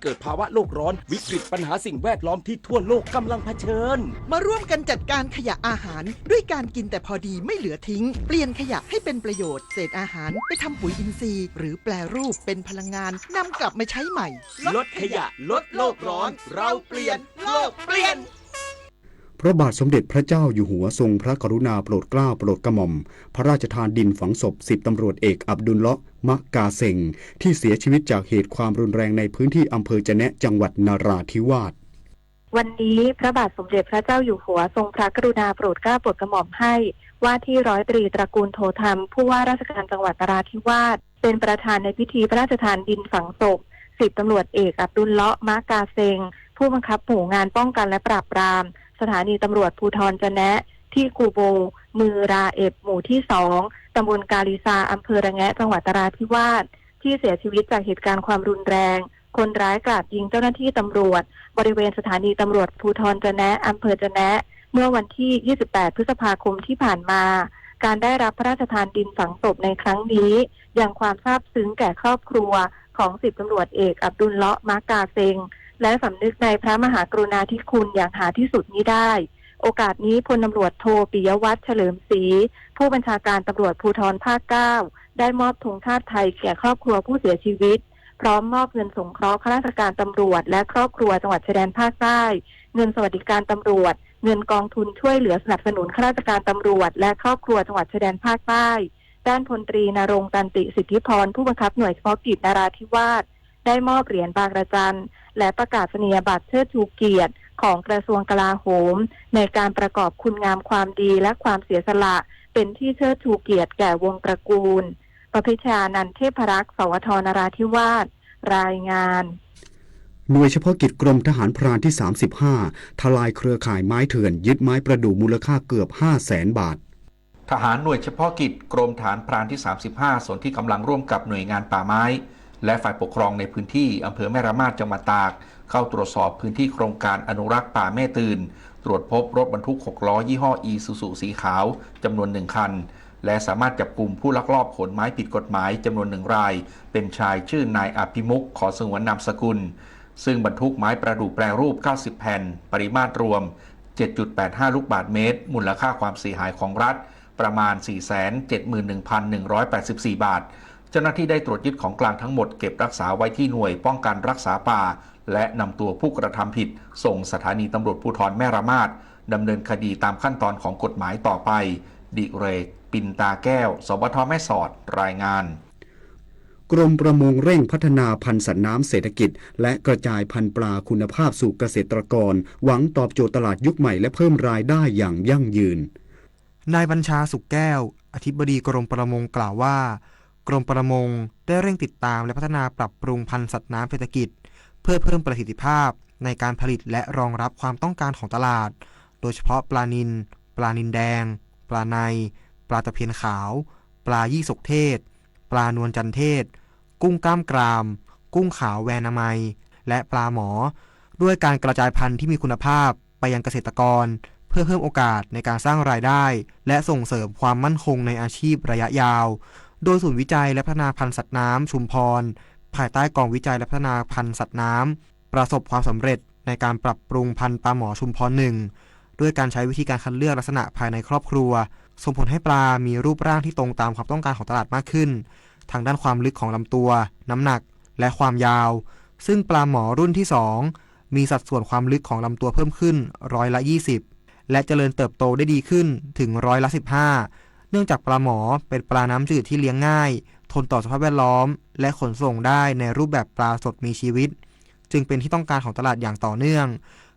เกิดภาวะโลกร้อน วิกฤตปัญหาสิ่งแวดล้อมที่ทั่วโลกกำลังเผชิญ มาร่วมกันจัดการขยะอาหาร ด้วยการกินแต่พอดีไม่เหลือทิ้ง เปลี่ยนขยะให้เป็นประโยชน์ เศษอาหารไปทำปุ๋ยอินทรีย์ หรือแปรรูปเป็นพลังงาน นำกลับมาใช้ใหม่ ลดขยะ ลดโลกร้อน เราเปลี่ยน โลกเปลี่ยน พระบาทสมเด็จพระเจ้าอยู่หัวทรงพระกรุณาโปรดเกล้าโปรดกระหม่อม พระราชทานดินฝังศพสิบตำรวจเอกอับดุลเลาะห์ มะกาเซง ที่เสียชีวิตจากเหตุความรุนแรงในพื้นที่อำเภอจะแนะ จังหวัดนราธิวาส วันนี้พระบาทสมเด็จพระเจ้าอยู่หัวทรงพระกรุณาโปรดเกล้าโปรดกระหม่อมให้ ว่าที่ร้อยตรีตระกูลโทธรรม ผู้ว่าราชการจังหวัดนราธิวาส เป็นประธานในพิธีพระราชทานดินฝังศพ สิบตำรวจเอกอับดุลเลาะห์ มะกาเซง ผู้บังคับหมู่งานป้องกันและปราบปราม สถานีตำรวจภูธรจะแนะ ที่กูโบ มือราเอ็บ หมู่ที่สอง ตำบลกาลิซา อำเภอระแงะ จังหวัดนราธิวาส ที่เสียชีวิตจากเหตุการณ์ความรุนแรง คนร้ายกราดยิงเจ้าหน้าที่ตำรวจ บริเวณสถานีตำรวจภูธรจะแนะ อำเภอจะแนะ เมื่อวันที่ ยี่สิบแปด พฤษภาคมที่ผ่านมา การได้รับพระราชทานดินฝังศพในครั้งนี้ ยังความซาบซึ้งแก่ครอบครัวของสิบตำรวจเอกอับดุลเลาะห์ มะกาเซง และสำนึกในพระมหากรุณาธิคุณอย่างหาที่สุดมิได้ โอกาสนี้พลตำรวจโท ปิยวัฒน์ เฉลิมศรี ผู้บัญชาการตำรวจภูธรภาคเก้า ได้มอบธงชาติไทยแก่ครอบครัวผู้เสียชีวิต พร้อมมอบเงินสงเคราะห์ข้าราชการตำรวจและครอบครัวจังหวัดชายแดนภาคใต้ เงินสวัสดิการตำรวจ เงินกองทุนช่วยเหลือสนับสนุนข้าราชการตำรวจและครอบครัวจังหวัดชายแดนภาคใต้ ด้านพลตรีณรงค์ ตันติสิทธิพร ผู้บังคับหน่วยเฉพาะกิจนราธิวาส ได้มอบเหรียญบางระจัน และประกาศนียบัตรเชิดชูเกียรติของกระทรวงกลาโหม ในการประกอบคุณงามความดีและความเสียสละ เป็นที่เชิดชูเกียรติแก่วงศ์ตระกูล ประพิชญานันท์ เทพรักษ์ สวท นราธิวาส รายงาน หน่วยเฉพาะกิจกรมทหารพรานที่ สามสิบห้า ทลายเครือข่ายไม้เถื่อน ยึดไม้ประดู่มูลค่าเกือบ ห้าแสนบาท ทหารหน่วยเฉพาะกิจกรมทหารพรานที่ สามสิบห้า สนธิกำลังร่วมกับหน่วยงานป่าไม้ และฝ่ายปกครองในพื้นที่อำเภอแม่ระมาดจังหวัดตาก เข้าตรวจสอบพื้นที่โครงการอนุรักษ์ป่าแม่ตื่น ตรวจพบรถบรรทุกหกล้อยี่ห้ออีซูซูสีขาวจำนวนหนึ่งคัน และสามารถจับกุมผู้ลักลอบขนไม้ผิดกฎหมายจำนวนหนึ่งราย เป็นชายชื่อนายอภิมุข ขอสงวนนามสกุล ซึ่งบรรทุกไม้ประดู่แปรรูป เก้าสิบแผ่น ปริมาตรรวม เจ็ดจุดแปดห้าลูกบาศก์เมตร มูลค่าความเสียหายของรัฐประมาณ สี่แสนเจ็ดหมื่นหนึ่งพันหนึ่งร้อยแปดสิบสี่บาท เจ้าหน้าที่ได้ตรวจยึดของกลางทั้งหมดเก็บรักษาไว้ที่หน่วยป้องกันรักษาป่า และนำตัวผู้กระทำผิดส่งสถานีตำรวจภูธรแม่ระมาด ดำเนินคดีตามขั้นตอนของกฎหมายต่อไป ดิเรก ปินตาแก้ว สวท แม่สอด รายงาน กรมประมงเร่งพัฒนาพันธุ์สัตว์น้ำเศรษฐกิจ และกระจายพันธุ์ปลาคุณภาพสู่เกษตรกร หวังตอบโจทย์ตลาดยุคใหม่และเพิ่มรายได้อย่างยั่งยืน นายบัญชา สุขแก้ว อธิบดีกรมประมงกล่าวว่า กรมประมงได้เร่งติดตามและพัฒนาปรับปรุงพันธุ์สัตว์น้ำเศรษฐกิจ เพื่อเพิ่มประสิทธิภาพในการผลิตและรองรับความต้องการของตลาด โดยเฉพาะปลานิล ปลานิลแดง ปลาใน ปลาตะเพียนขาว ปลายี่สกเทศ ปลานวลจันทร์เทศ กุ้งกล้ามกราม กุ้งขาวแวนามัย และปลาหมอ ด้วยการกระจายพันธุ์ที่มีคุณภาพไปยังเกษตรกร เพื่อเพิ่มโอกาสในการสร้างรายได้ และส่งเสริมความมั่นคงในอาชีพระยะยาว โดยศูนย์วิจัยและพัฒนาพันธุ์สัตว์น้ำชุมพร ภายใต้กองวิจัยและพัฒนาพันธุ์สัตว์น้ำ ประสบความสำเร็จในการปรับปรุงพันธุ์ปลาหมอชุมพร หนึ่ง ด้วยการใช้วิธีการคัดเลือกลักษณะภายในครอบครัว ส่งผลให้ปลามีรูปร่างที่ตรงตามความต้องการของตลาดมากขึ้น ทางด้านความลึกของลำตัว น้ำหนัก และความยาว ซึ่งปลาหมอรุ่นที่สอง มีสัดส่วนความลึกของลำตัวเพิ่มขึ้นร้อยละยี่สิบ และเจริญเติบโตได้ดีขึ้นถึงร้อยละสิบห้า เนื่องจากปลาหมอเป็นปลาน้ำจืดที่เลี้ยงง่าย ทนต่อสภาพแวดล้อม และขนส่งได้ในรูปแบบปลาสดมีชีวิต จึงเป็นที่ต้องการของตลาดอย่างต่อเนื่อง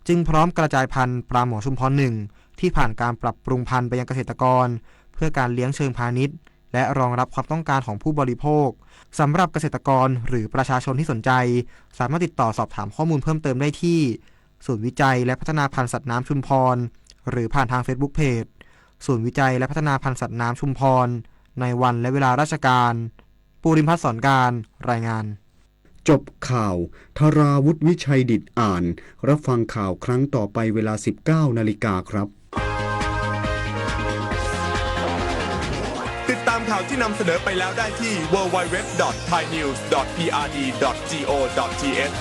จึงพร้อมกระจายพันธุ์ปลาหมอชุมพร หนึ่ง ที่ผ่านการปรับปรุงพันธุ์ไปยังเกษตรกร เพื่อการเลี้ยงเชิงพาณิชย์ และรองรับความต้องการของผู้บริโภค สำหรับเกษตรกรหรือประชาชนที่สนใจ สามารถติดต่อสอบถามข้อมูลเพิ่มเติมได้ที่ ศูนย์วิจัยและพัฒนาพันธุ์สัตว์น้ำชุมพร หรือผ่านทาง Facebook Page ศูนย์วิจัยและพัฒนาพันธุ์สัตว์น้ำชุมพร ในวันและเวลาราชการ ปูริมพัฒน์ สอนการ รายงาน จบข่าว ธราวุฒิ วิชัยดิตอ่าน รับฟังข่าวครั้งต่อไปเวลา สิบเก้านาฬิกาครับ ติดตามข่าวที่นำเสนอไปแล้วได้ที่ ดับเบิลยู ดับเบิลยู ดับเบิลยู ดอท ไทยนิวส์ ดอท พีอาร์ดี ดอท จี โอ ดอท ที เอช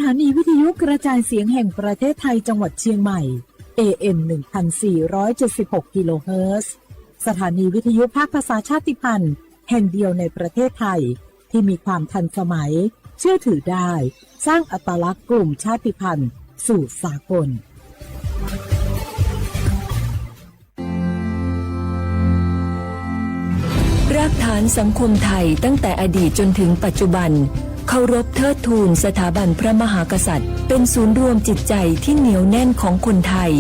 สถานีวิทยุกระจายเสียงแห่งประเทศไทยจังหวัดเชียงใหม่ เอ เอ็ม หนึ่งพันสี่ร้อยเจ็ดสิบหก กิโลเฮิรตซ์ สถานีวิทยุภาคภาษาชาติพันธุ์แห่งเดียวในประเทศไทย ที่มีความทันสมัย เชื่อถือได้ สร้างอัตลักษณ์กลุ่มชาติพันธุ์สู่สากล รากฐานสังคมไทยตั้งแต่อดีตจนถึงปัจจุบัน เคารพเทิดทูนสถาบันพระมหากษัตริย์ เป็นศูนย์รวมจิตใจที่เหนียวแน่นของคนไทย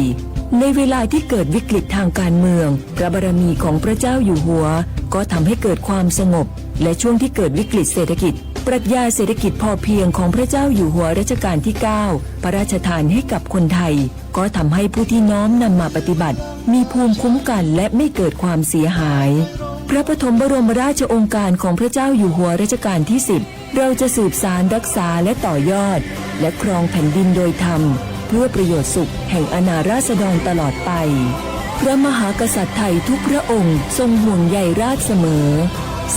ในเวลาที่เกิดวิกฤตทางการเมือง พระบารมีของพระเจ้าอยู่หัว ก็ทำให้เกิดความสงบ และช่วงที่เกิดวิกฤตเศรษฐกิจ ปรัชญาเศรษฐกิจพอเพียงของพระเจ้าอยู่หัวรัชกาลที่เก้า พระราชทานให้กับคนไทย ก็ทำให้ผู้ที่น้อมนำมาปฏิบัติ มีภูมิคุ้มกันและไม่เกิดความเสียหาย พระปฐมบรมราชโองการของพระเจ้าอยู่หัวรัชกาลที่สิบ เราจะสืบสานรักษาและต่อยอด และครองแผ่นดินโดยธรรม เพื่อประโยชน์สุขแห่งอาณาราษฎรตลอดไป พระมหากษัตริย์ไทยทุกพระองค์ทรงห่วงใยราษฎร์เสมอ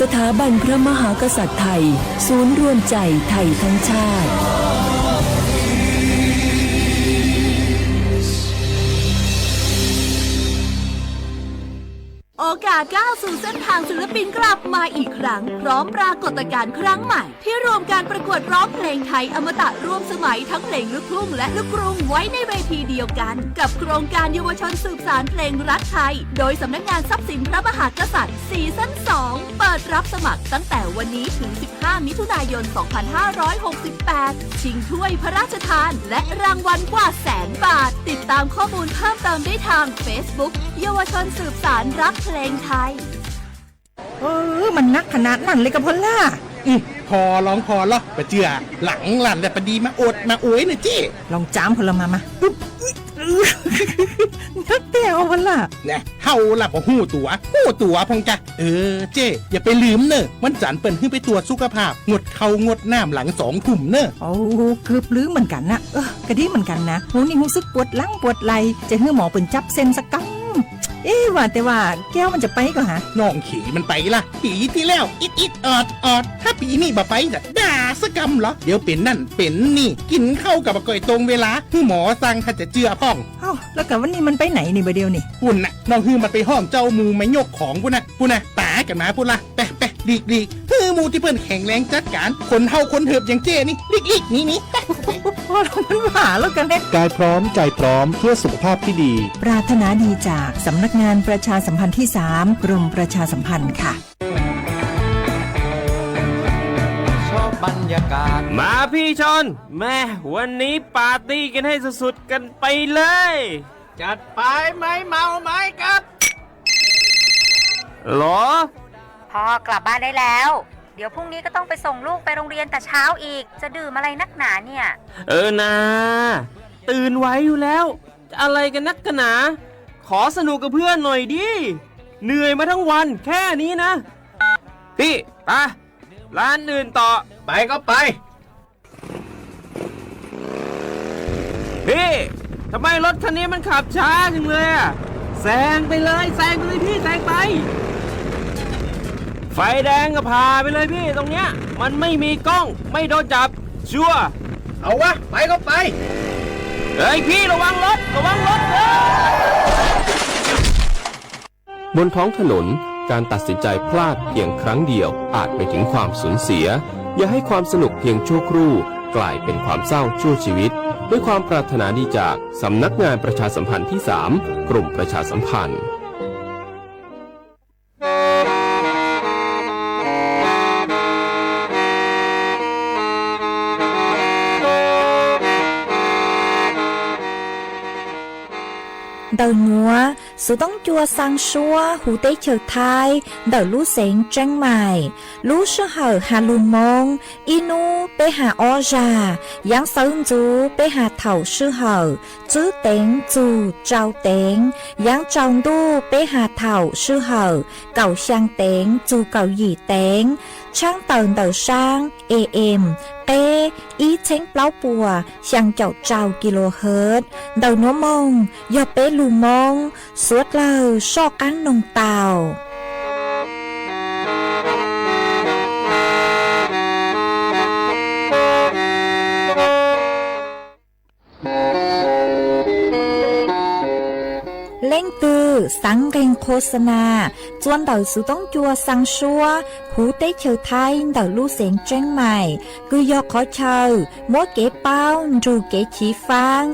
สถาบันพระมหากษัตริย์ไทย ศูนย์รวมใจไทยทั้งชาติ โอกาสก้าวสู่เส้นทางศิลปินกลับมาอีกครั้ง พร้อมปรากฏการณ์ครั้งใหม่ ที่รวมการประกวดร้องเพลงไทยอมตะร่วมสมัยทั้งเพลงลูกทุ่งและลูกกรุงไว้ในเวทีเดียวกัน กับโครงการเยาวชนสืบสานเพลงรักไทย โดยสำนักงานทรัพย์สินพระมหากษัตริย์ ซีซั่น สอง เปิดรับสมัครตั้งแต่วันนี้ถึง สิบห้า มิถุนายน สองพันห้าร้อยหกสิบแปด ชิงถ้วยพระราชทาน และรางวัลกว่าแสนบาท ติดตามข้อมูลเพิ่มเติมได้ทาง Facebook เยาวชนสืบสานรักเพลงไทย เออ มันนักขนาดนั้นเลยกะพอลล่า อืม พอลองพอลอปะเจือ หลังลั่นแล้วปะดีมาอดมาอวยนะเจ้ ลองจามพอลล่ามา มา อึ๊บ อึ๊บ นักแต้วพอลล่า แน่ เฮาล่ะบ่ฮู้ตั๋ว ฮู้ตั๋วพองจ้ะ เออ เจ้ อย่าไปลืมเนอะ วันจันทร์เปิ้นหื้อไปตรวจสุขภาพ งดข้าวงดน้ำหลังสองทุ่มเนอะ โอ้ เกือบลืมเหมือนกันนะ เออ กะดีเหมือนกันนะ โห นี่รู้สึกปวดหลังปวดไหล่ จะหื้อหมอเปิ้นจับเส้นสักกำ เอ๊ะ ว่าแต่ว่าแก้วมันจะไปก่อฮะ น้องเขยมันไปละ ปีที่แล้ว อิดอิดออดออด ถ้าปีนี้บ่ไปจะด่าสักกำเหรอ เดี๋ยวเป็นนั่นเป็นนี่ กินข้าวกับบ่ก่อยตรงเวลา หื้อหมอสั่งถ้าจะเจือพ่อง เอ้า แล้วกะวันนี้มันไปไหนนี่บ่าเดียวนี่ ปุ้นน่ะ น้องหื้อมันไปห้องเจ้าหมู่มายกของปุ้นน่ะ ปุ้นน่ะ ป๋ากันมาปุ้นละ ไปไป หลีกหลีก หื้อหมู่ตี้เปิ้นแข็งแรงจัดการ คนเฒ่าคนเถิบอย่างเจ้นี่ หลีกหลีก หนีหนี ไป พอลล่ามันว่าแล้วกันเนี่ย กายพร้อมใจพร้อมเพื่อสุขภาพที่ดี ปรารถนาดีจากสำนักงานประชาสัมพันธ์ที่สาม กรมประชาสัมพันธ์ค่ะ มาพี่ชอน แม่ วันนี้ปาร์ตี้กันให้สุดๆกันไปเลย จัดไป ไม้เมาไม้กัด หรอ พ่อกลับบ้านได้แล้ว เดี๋ยวพรุ่งนี้ก็ต้องไปส่งลูกไปโรงเรียนแต่เช้าอีก จะดื่มอะไรนักหนาเนี่ย เออนา ตื่นไหวอยู่แล้ว จะอะไรกันนักกันหนา ขอสนุกกับเพื่อนหน่อยดิ เหนื่อยมาทั้งวันแค่นี้นะ พี่ ไป ร้านอื่นต่อ ไปก็ไป พี่ ทำไมรถคันนี้มันขับช้าจังเลยอะ แซงไปเลย แซงไปเลยพี่ แซงไป ไฟแดงก็ผ่าไปเลยพี่ ตรงเนี้ย มันไม่มีกล้อง ไม่โดนจับ ชัวร์ เอาวะ ไปก็ไป เฮ้ยพี่ ระวังรถ ระวังรถ เฮ้ย บนท้องถนน การตัดสินใจพลาดเพียงครั้งเดียวอาจไปถึงความสูญเสีย อย่าให้ความสนุกเพียงชั่วครู่กลายเป็นความเศร้าชั่วชีวิต ด้วยความปรารถนาดีจากสำนักงานประชาสัมพันธ์ที่สาม กรมประชาสัมพันธ์ Ntawm nyuav, xuv toob cua xaa suab huv teb chaws Thaib ntawm lub xeev Tseeb Maim. Lub sij hawm has lug Moob, ib hnub peb has ob zag, yaav sawv ntxuv peb has thaum sij hawm tswb teev txug tsau teev, yaav tsaus ntuj peb has thaum sij hawm kaum xyaa teev txug kaum yim teev, tshaab tawm ntawm saab A M qeb ib txheeb plaub puas xyaa caum rau kilohertz. Ntawm nuav moog yog peb lug Moob, suav dlawg soj qaab noog tau. khos xa nas txua ntawm xuv toob cua xaa suab huv teb chaws Thaib ntawm lub xeev Tseeb Maim, kws yog qhov chaw muab kev paub nrug kev chiv faab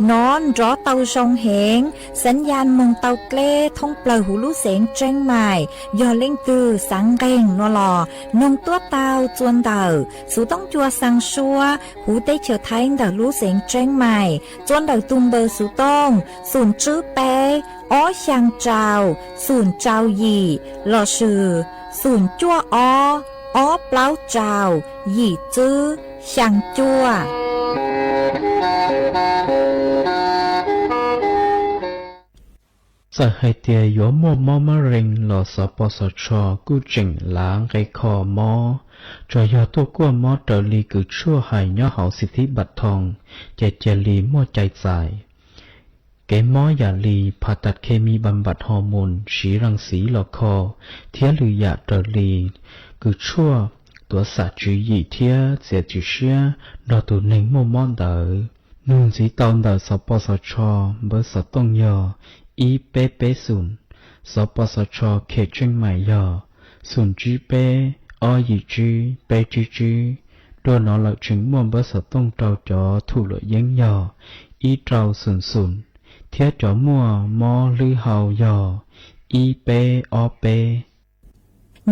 nov nrov tau zoo heev, xav yas moog tau dleb thoob plawg huv lub xeev Tseeb Maim, yog leej twg xaav nqeeg no los noog tuab tau txua ntawm xuv toob cua xaa suab huv teb chaws Thaib ntawm lub xeev Tseeb Maim, txua ntawm tug npawb xuv tooj xoom tswb peb ob xyaa rau xoom rau yim lossis xoom cuaj ob ob plaub rau yim tswb xyaa cuaj. Txawm hais tias yuav muaj mob mab rees los Xov Pos Xov Tsho kuj tseem lav nqe kho mob, tsuas yog tuaj kuaj mob raws li kws tshuaj hais nyob hauv xim thib npam thoo, ces cia li muaj cai txais. Kev mob yam li phas tas khes mis npam npam hos mus siv zaa xiv los kho, thiab lwm yam raws li kws tshuaj tuav xam tswv yim thiab txiav txim siab nrog tus neeg muaj mob ntawd. Nug ntxiv tau ntawm Xov Pos Xov Tsho npawb xov tooj yog ib peb peb xoom, Xov Pos Xov Tsho khes Tseeb Maim yog xoom tsib peb ob yim tsib peb tsib tsib. Dua no lawm tseem muaj npawb xov tooj rau cov thum luam yeeb yog ib rau xoom xoom, thiab cov muaj mob hlwb hau yog ib peb ob peb.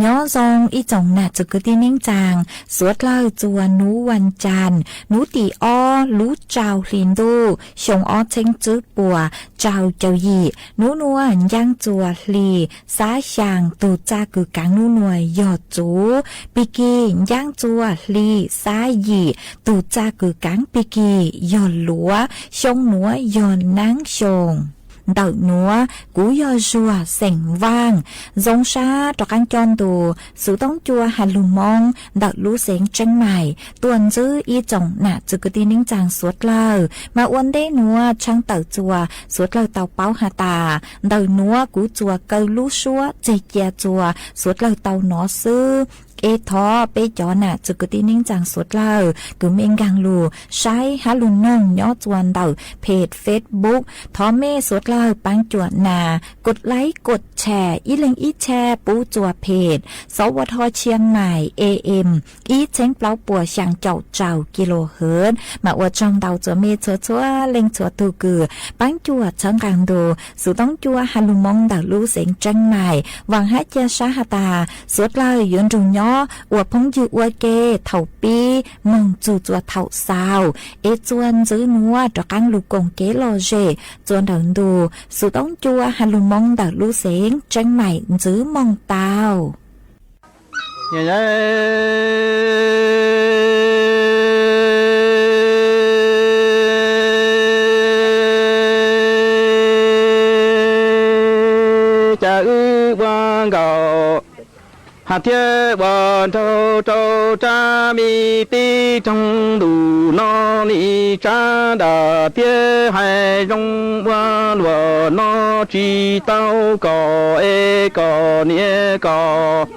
Nyob zoo ib tsoom nam txwv kwv tij neej tsaa, suav dlawg txuas nub vas cas nub tim ob lub rau hli ntuj xyoo ob txheeb tswb puas rau caum yim. Nub nuav ncaab txuas hli xab xyaa, tug txaj kws kaav nub nuav yog txuv, pig kig ncaab txuas hli xab yim, tug txaj kws kaav pig kig yog luav, xyoo nuav yog naab xyoo. Ntawm nuav kuv yog Zuag xeem Vaaj, zoo sab rov qaab coj ntu xuv toob cua has lug Moob ntawm lub xeev Tseeb Maim tuaj ntsib ib tsoom nam txwv kwv tij neej tsaa suav dlawg. Mas ua ntej nuav tshaaj tawm txuas suav dlawg tau paub has tas, ntawm nuav kuv txuas kaw lub suab tseg cia txuas suav dlawg tau nov xwb. Es thov peb cov nam txwv kwv tij neej tsaa suav dlawg kws mej nkaag lug saib hab lug noog nyob txuas ntawm peg Facebook, thov mej suav dlawg paab cuam nas kod laib kod tshare ib leeg ib tshare pub txuas peg Xov Ua Tho Tshiab Maim A M ib txheeb plaub puas xyaa caum rau kilohertz. Mas ua tsaug ntau txuas mej txhua txhua leej txhua tug kws paab cuam txhawb nqaa ntu xuv toob cua has lug Moob ntawm lub xeev Tseeb Maim. Vaam hab ca sab has tas suav dlawg yuav nrug nyob ua phooj ywg ua ke thaum pib moog txug txuas thaum xaus, es txuas ntxiv nuav rov qaab lug koom kev lom zem txuas nrawm ntu xuv toob cua has lug Moob ntawm lub xeev Tseeb Maim ntxiv moog tau. Cas wb ua nkaus has thiab ua nraug rau rab me teb roog ntuj no li tsab nram thiab hais zoo ua luam no tsis tau kom es kom niam kom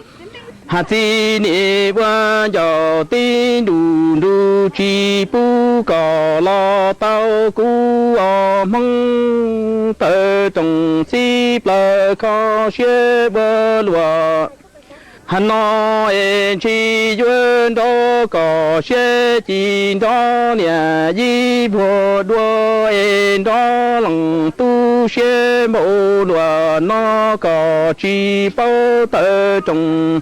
has txiv niam ua ncaus tib ntus ntuj tsis pub kom los tau kuv os Hmoob tawv roog xib plaws kho siab ua luam. Has no es ntshis yuav nrov kom siab ci nrov niam yib vuag dua es nrov leej tub siab npaum luam no kom tsis paub tawv roog.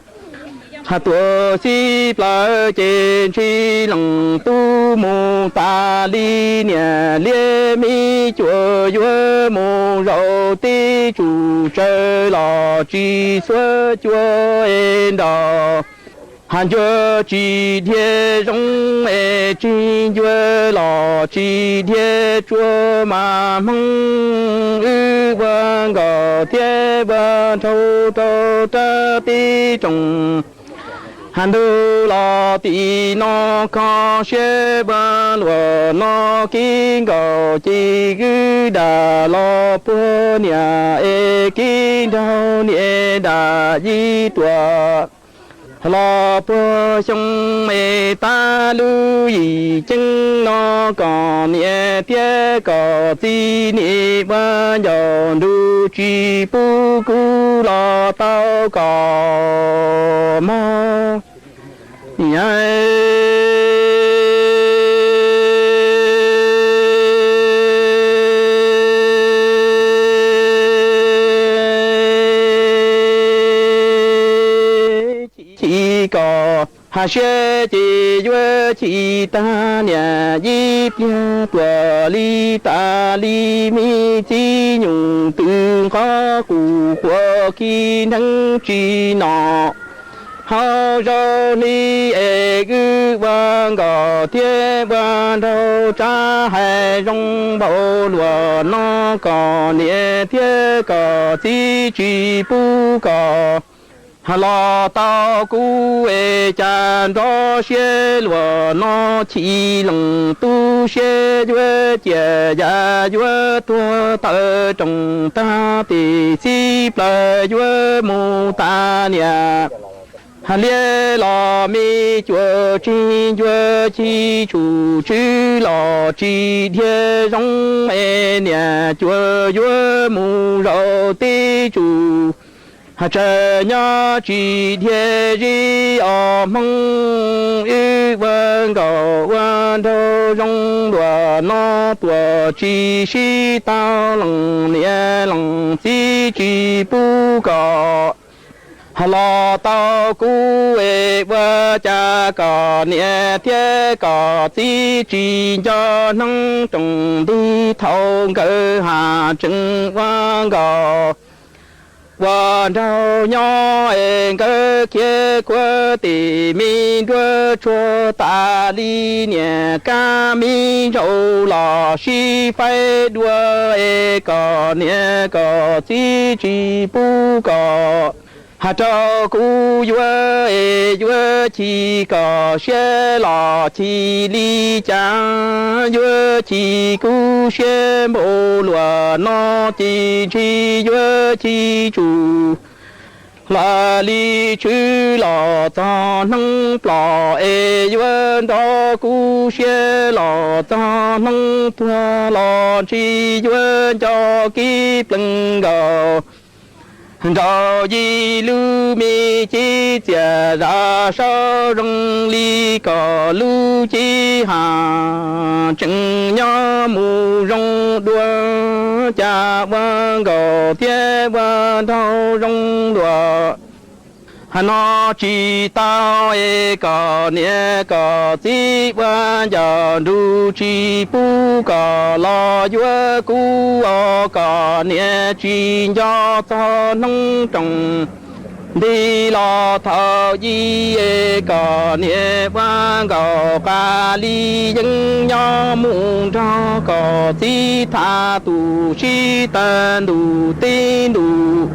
Has tuam xib plaws ces ntshis leej tub mus tas li niam liab me cuam yuav mus zaum teb tsum tsawv los tsis xuav cua es nraus. Has ncua tsis dhia zoo es tsis ncua los tsis dhia tsua mas Hmoob wb ua nkaus thiab ua nraug rau rab teb roog. Has ntug los tim no kho siab ua luam no kib nkaus ci kwb dam los puag niam es kib nraug niam dam yib tuam. Los puag xyoo es tas lub yim ceeb no kom niam thiab kom txiv nim ua ncaus nrug tsis pub kuv los tau kom mog. Chim kom hais siab ces yuav chim tag niam ib pliag tuam li tas li me txiv nyuj twm nqov qus quas khi nreeb tsis nom. Hauv zaub hli es wb ua nkaus thiab ua nraug tsav hais zoo npaum luam no kom niam thiab kom txiv tsis pub kom los tau kuv es cas nrov siab luam no chim lees tu siab yuav ciam yam yuav tuag tawm roos tag tes txib plaws yuav mus tas niam. Hais liab los me cuam tsis ncua ci tsum tswv los tsis dhia zoo es niam cuam yuav mus zaum tib tsum. Hais tsawg nyob tsis dhia zib os Hmoob, wb ua nkaus ua nraug zoo luam no tuam tsis sib tau lees niam lees txiv tsis pub kom los tau kuv es ua cas kom niam thiab kom txiv tsis nco hnub roos nti thaum nkawd has tsees ua nkaus ua nraug nyob es nkawd khiav kuav tim me nruab tshuaj tas li niam kab me nraug los sib faib dua es kom niam kom txiv tsis pub kom has rau kuv yuav es yuav chim kom siab los chim li cas yuav chim kuv siab npaum luam no ces ntshe yuav chim tsum hla li tswv los txog hnub plom es yuav nrov kuv siab los txog hnub tuag los ntshe yuav nco kib plees nkaus nraug yim lub me cib txias zam saub zoo li kom lub cib has tsees nyob mus zoo dua cas ua nkaus thiab ua nraug zoo luam no tsis tau es kom niam kom txiv ua ncaus nrug tsis pub kom los yuav kuv os kom niam tsis nco txog hnub roos nti los thaum yim es kom niam ua nkaus qas li yeeb nyob mus nrog kom txiv tham tus sib tawg ntuj teb ntuj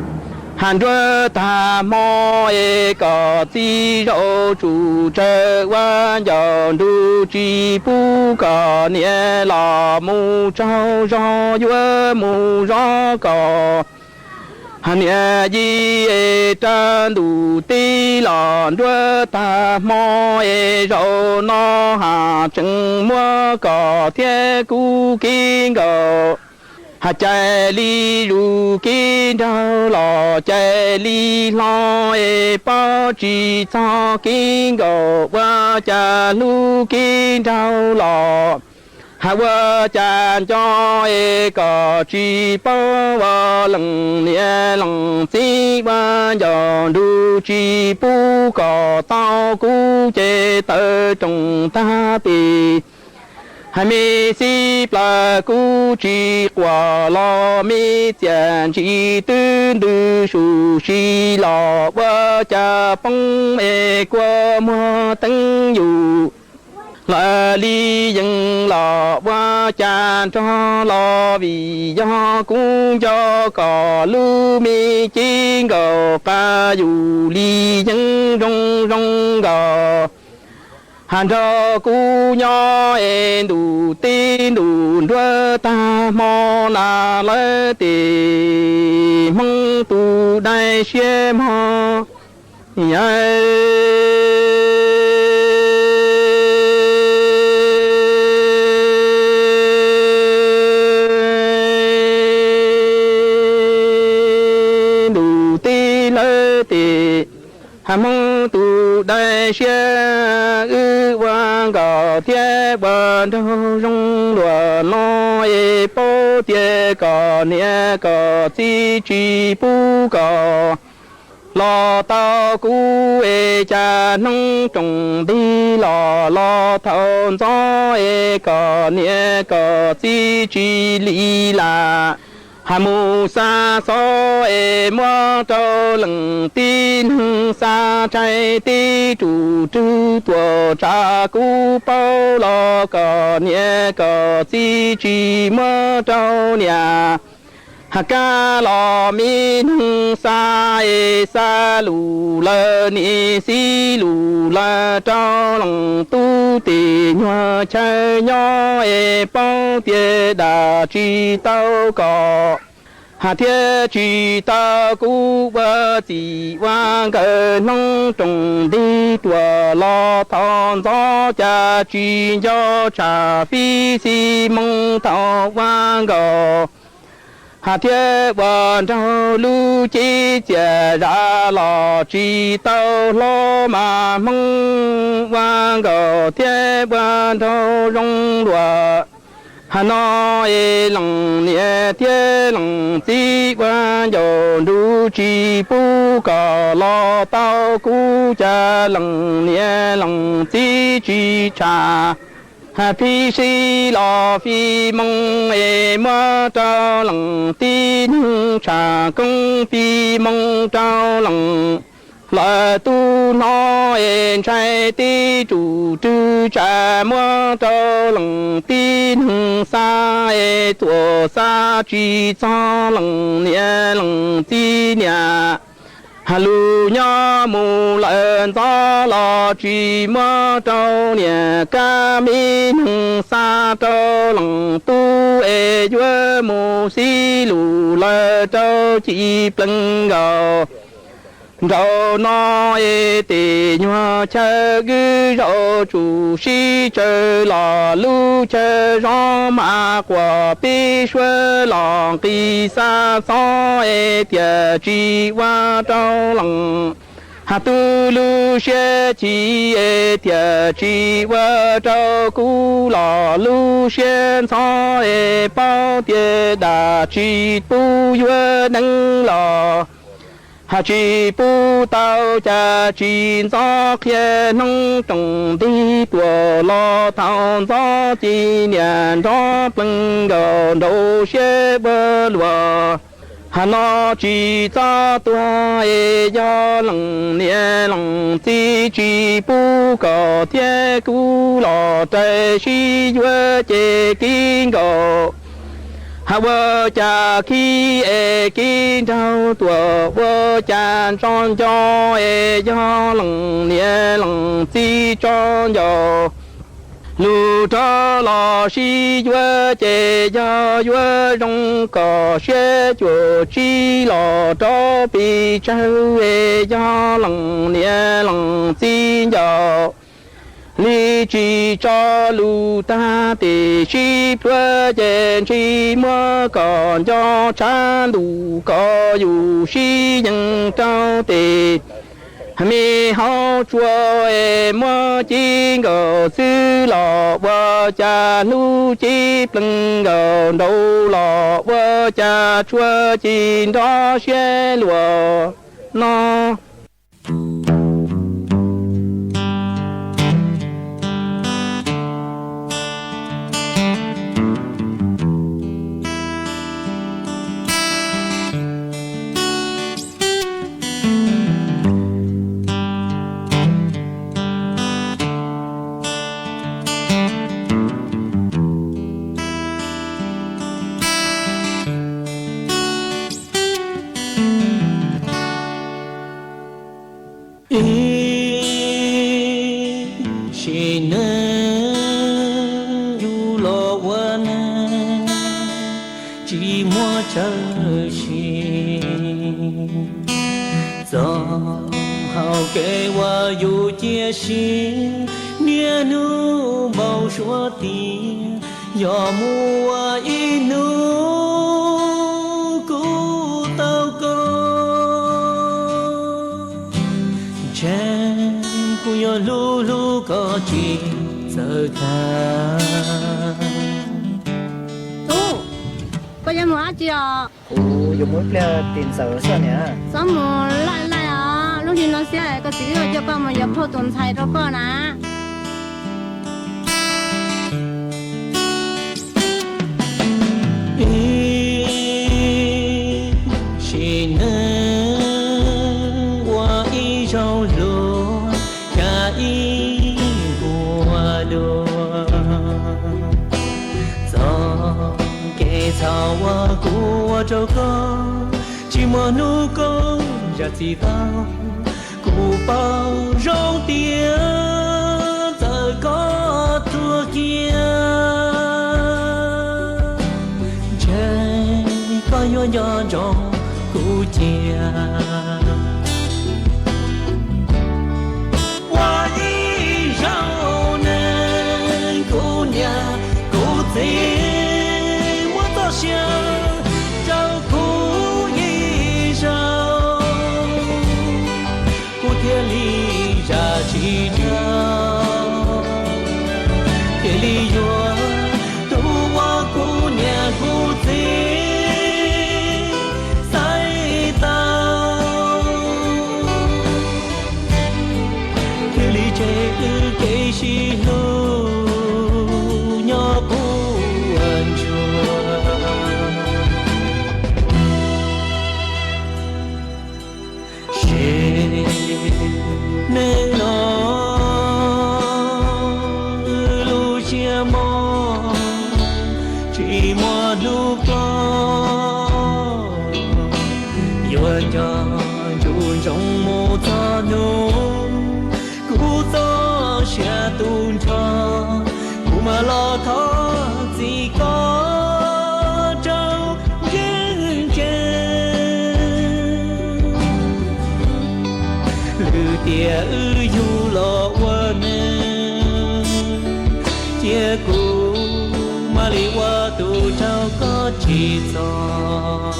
has nruab tag hmo es kom txiv zaum tsum tsawg ua ncaus nrug tsis pub kom niam los mus tsaug zog yuav mus zov kom has niam yim es rau ntuj teb los nruab tag hmo es zaum no has tsees muab kom thiab kuv kib nkaus has cais li zus kib nraug los cais li hlo es paub tsis txog kib nkaus ua cas hlub kib nraug los has ua cas nco es kom tsis paub ua lees niam lees txiv ua ncaus nrug tsis pub kom tau kuv ces tawm roos tag tes has me xib plaws kuv tsis quas los me txias ntsis twb ntws su si los ua cas poob es kua muag teeb yus lawv li yees los ua cas nrog los vim yog kuv nco kom lub me cib nkaus qas yus li yeeb zoo zoo nkaus has nrog kuv nyob es ntuj teb ntuj nruab tag hmo na lawv tes Hmoob tus dai siab mog. tus dawb siab, wb ua nkauj thiab ua nraug zoo luag no es paub tias koj niam koj txiv tsis pub koj los tau kuv es cas hnub roos nti los los thaum ntxov es koj niam koj txiv tsis li lam. Has mus xa xov es muab rau leej tib neeg xa tshais tib tug rwg tuaj tsa kuv paub los koj niam koj txiv tsis muab rau niam. Has kab los me neeg xa es xa lus lawm niam xib lus lawm rau leej tub tis nyuag chaw nyob es paub tias dam tsis tau koj. Has thiab tsis tau kuv ua txij ua nkawm hnub roos nti tuaj los thaum ntxov cas tsis nco tshaj fij xij moo thaum ua nkauj. Has thiab ua nraug lub cev txias zam los tsis tau hlob mas Hmoob ua nkauj thiab ua nraug zoo luag. Has no es leej niam thiab leej txiv ua ncauj nruj tsis pub koj los tau kuv cas leej niam leej txiv tsis tshaj. Has fij xij los fij moo es muab rau leej tib neeg tshaj koob fij moo rau leej lawm tub no es ntshai tib tug rwg tsa muab rau leej tib neeg xa es tuaj xa tsis txog leej niam leej txiv niam. Has lus nyob mus lawm ntxov los tsis muab rau niam kab me neeg xa rau leej tub es yuav mus xib lus lawm rau ci plees nkaus. Nraum no es tej nyuag chaw kwv zaum tsuj sib tsawv los lub chaw zov mas quas peb suav los nqis xa xov es tiam tsis ua rau leej. Has tu lub siab chim es tiam tsis ua rau kuv los lub siab ntxhov es paub tias dam tsis pub yuav neeg los. Has tsis pub tau cas tsis ntxov qhia hnub roos nti tuaj los thaum ntxov ci niam nrov plees nkaus nraum siab ua luaj. Has no tsis txhob tuag es yog leej niam leej txiv tsis pub koj thiab kuv los raws sib yuav ces khib nkaus. Has ua cas khib es khib nraug tuaj ua cas tso nco es yog leej niam leej txiv tso nco. Lus rov los sib yuav ces yog yuav zoo kom siab cuam tsib los rov pes tsawg es yog leej niam leej txiv nco. Li tsis tso lus tag tes sib pluav ces ntshe muab koj nco tshav ntuj kom yus sib yees rau tes me hauv tsua es muab ci nkaus xwb los ua cas hlub ci plees nkaus nraud los ua cas tsua ci nrov siab luaj no. Ib sim neej yus los ua neeg tsis muaj tsawg sim, txog hauv kev uas yus cia siab niaj hnub npau suav tias yog mus ua ib hnub kuv tau koj ntshe Kuv yuav hlub hlub koj tsis txawj tag. Tub, koj yuav mus dab tsi os? Kuv yuav mus ib pliag tim ntxawm xwb niam. Txhob mus laij laij os, lub hli no xiab koj txiv wb coj koj mus yuav phauj tus ntxhais rau koj na. Ib sim neej ua ib zaug hlua, cas ib vuag dua. Txoj kev txhaum uas kuv ua rau koj, tsis muaj hnub koj zam txim tau. Kuv paub zoo tias txawm koj tuag kiag, ntshe koj yuav nco ntsoov kuv cia. Ua ib zaug neeg kuv niam kuv txiv muab txoj sia rau kuv ib zaug, kuv thiaj li zam tsis tau, thiaj li yuav tus uas kuv niam kuv txiv xaiv tau, thiaj li tseg wb kev sib hlub nyob puag ntsuag. Sim neej no wb lub siab mob tsis muaj hnub ploj, yuav nco ntsoov mus txog hnub kuv txoj sia tu nrho, kuv mam los thov txim koj rau yeeb nce. Lwm tiam wb yug los ua neeg, cia kuv mam li ua tus rau koj tsis txog.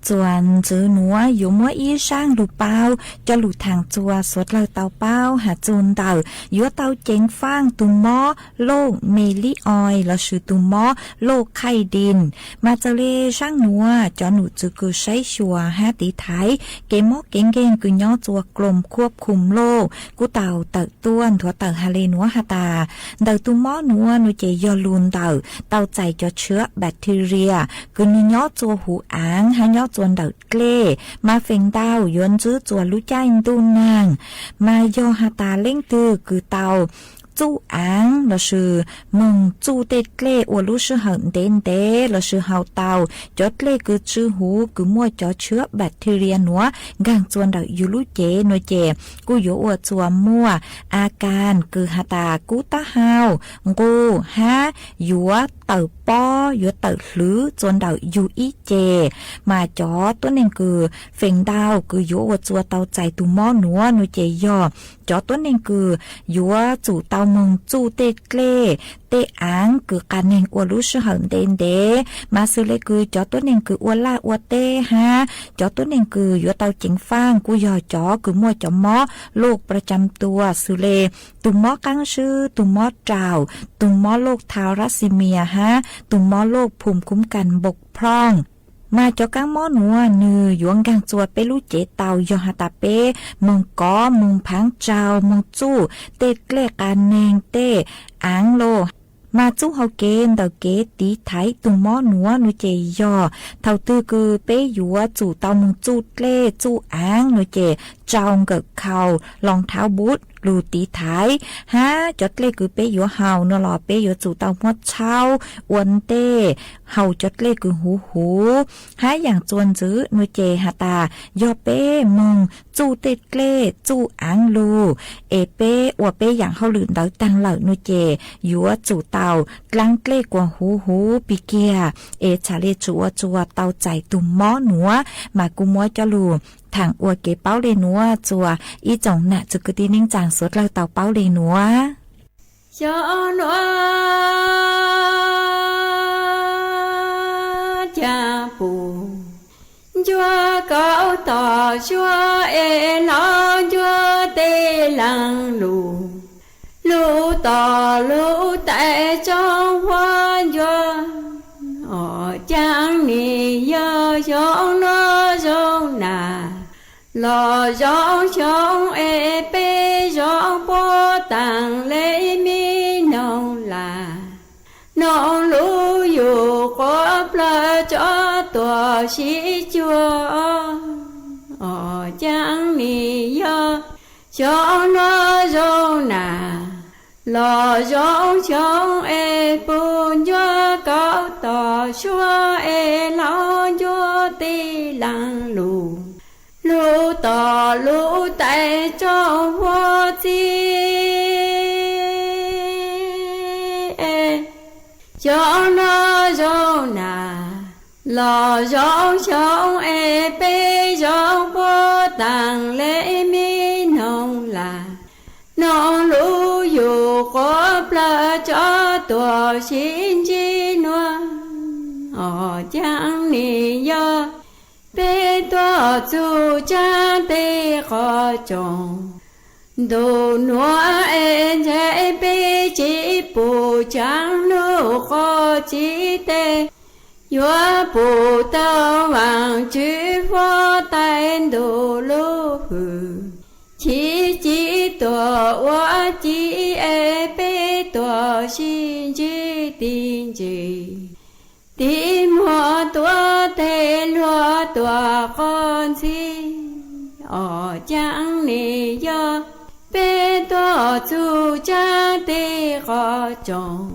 Txuas ntxiv nuav yuav muab ib zaaj lug paub coj lug thaam txuas suav dlawg tau paub has txug ntawm yuav tau ceev faaj tug mob loj me lib oi lossis tug mob loj khaij dij. Mas txawm le zaaj nuav cov num txwv kws saib xyuas hab tiv thaiv kev mob kev nkeeg kws nyob txuas kloom khuab khum loj kuj tau tawm tuaj nthuav tawm has le nuav has tas, ntawm tug mob nuav nua ces yog lug ntawm tau txais cov tshua bacteria kws nwg nyob txuas huv aav hab nyob txuas ntawm dlej, mas feem ntau yuav ntsib txuas lub caij ntuj nag. Mas yog has tas leej twg kws tau txuj aav lossis moog txuj tej dlej ua lub sij hawm ntev ntev lossis haus tau cov dlej kws tsw huv kws muaj cov tshua bacteria nuav nkaag txuas ntawm yug lub cev nua ces kuj yuav ua txuas muaj a kas kws has tas kub taub hau, nqus hab yuav tawm pob yuav tawm hlwv txuas ntawm yug ib ce. Mas cov tuab neeg kws feem ntau kws yuav ua txuas tau txais tug mob nuav nua ces yog cov tuab neeg kws yuav tsum tau moog txuj tej dlej tej aav kws qas neeg ua lub sij hawm ntev ntev. Mas xws le kws cov tuab neeg kws ua laj ua teb hab cov tuab neeg kws yuav tau ceev faaj kuj yog cov kws muaj cov mob loj paj cam tua xws le tug mob qaab zib, tug mob raum, tug mob loj thalassemia hab tug mob loj phum khuv kas npoo phooj. Mas cov kaab mob nuav nwg yuav nkaag txuas peb lub cev tau yog has tas peb moog kov moog phaav tsaug moog txuj tej dlej qas neeg tej aav loj. Mas txuj hau kev ntawm kev tiv thaiv tug mob nuav nua ces yog thaum twg kws peb yuav tsum tau moog txuj dlej txuj aav nua ces tsau nkawm khau, loos thauv npub, lus tiv thaiv, hab cov dlej kws peb yuav haus no los peb yuav tsum tau muab tshauv ua ntej, haus cov dlej kws huv huv. Hab yaam txuas ntxiv nuav ces has tas yog peb moog txuj tej dlej txuj aav lug, es peb ua peb yaam hauj lwm ntawd taag lawm nuav ces yuav tsum tau dlaab dlej kuas huv huv pig kiag, es txhaj le tsuas ua tsuas tau txais tug mob nuav. Mas kuv muab coj lug thaam ua kev paub le nuav txuas ib tsoom nam txiv kwv tij neej tsaa suav dlawg tau paub le nuav. Xyoo nuav caag pum ncuab kaum tom suab es los ncuab tej laag lug, lug tom lug tais tsob huab ncuab. Ob caag nim yog xyoo nuav zoo nam, los zoo xyoo es peb zoo puab taag le me noog lam, noog lub yug quav plawg tsob tuam sib cuag. Ob caag nim yog xyoo nuav zoo nam, los zoo xyoo es pum ncuab kaum tom suab es los ncuab tej laag lug, lug tom lug tais tsob huab txib. Xyoo nuav zoo nam, los zoo xyoo es peb zoo puab taag le me noog lam, noog lub yug quav plawg tsob tuam sib ntsib nuav. Ob caag nim yog peb tuaj txug tsaab teg qhov tsoom. Ntu nuav es ntshai peb tsi pum tsaab nub qhov tsi tes, yuav pum tau Vaajtswv huab tais ntu lub hws. Chiv ci tuam ua ci es peb tuam sib ntsib tig ntsis, tig muag tuav teg luag tuam qhov ntxhib. Ob caag nim yog peb tuaj txug tsaab teg qhov tsoom.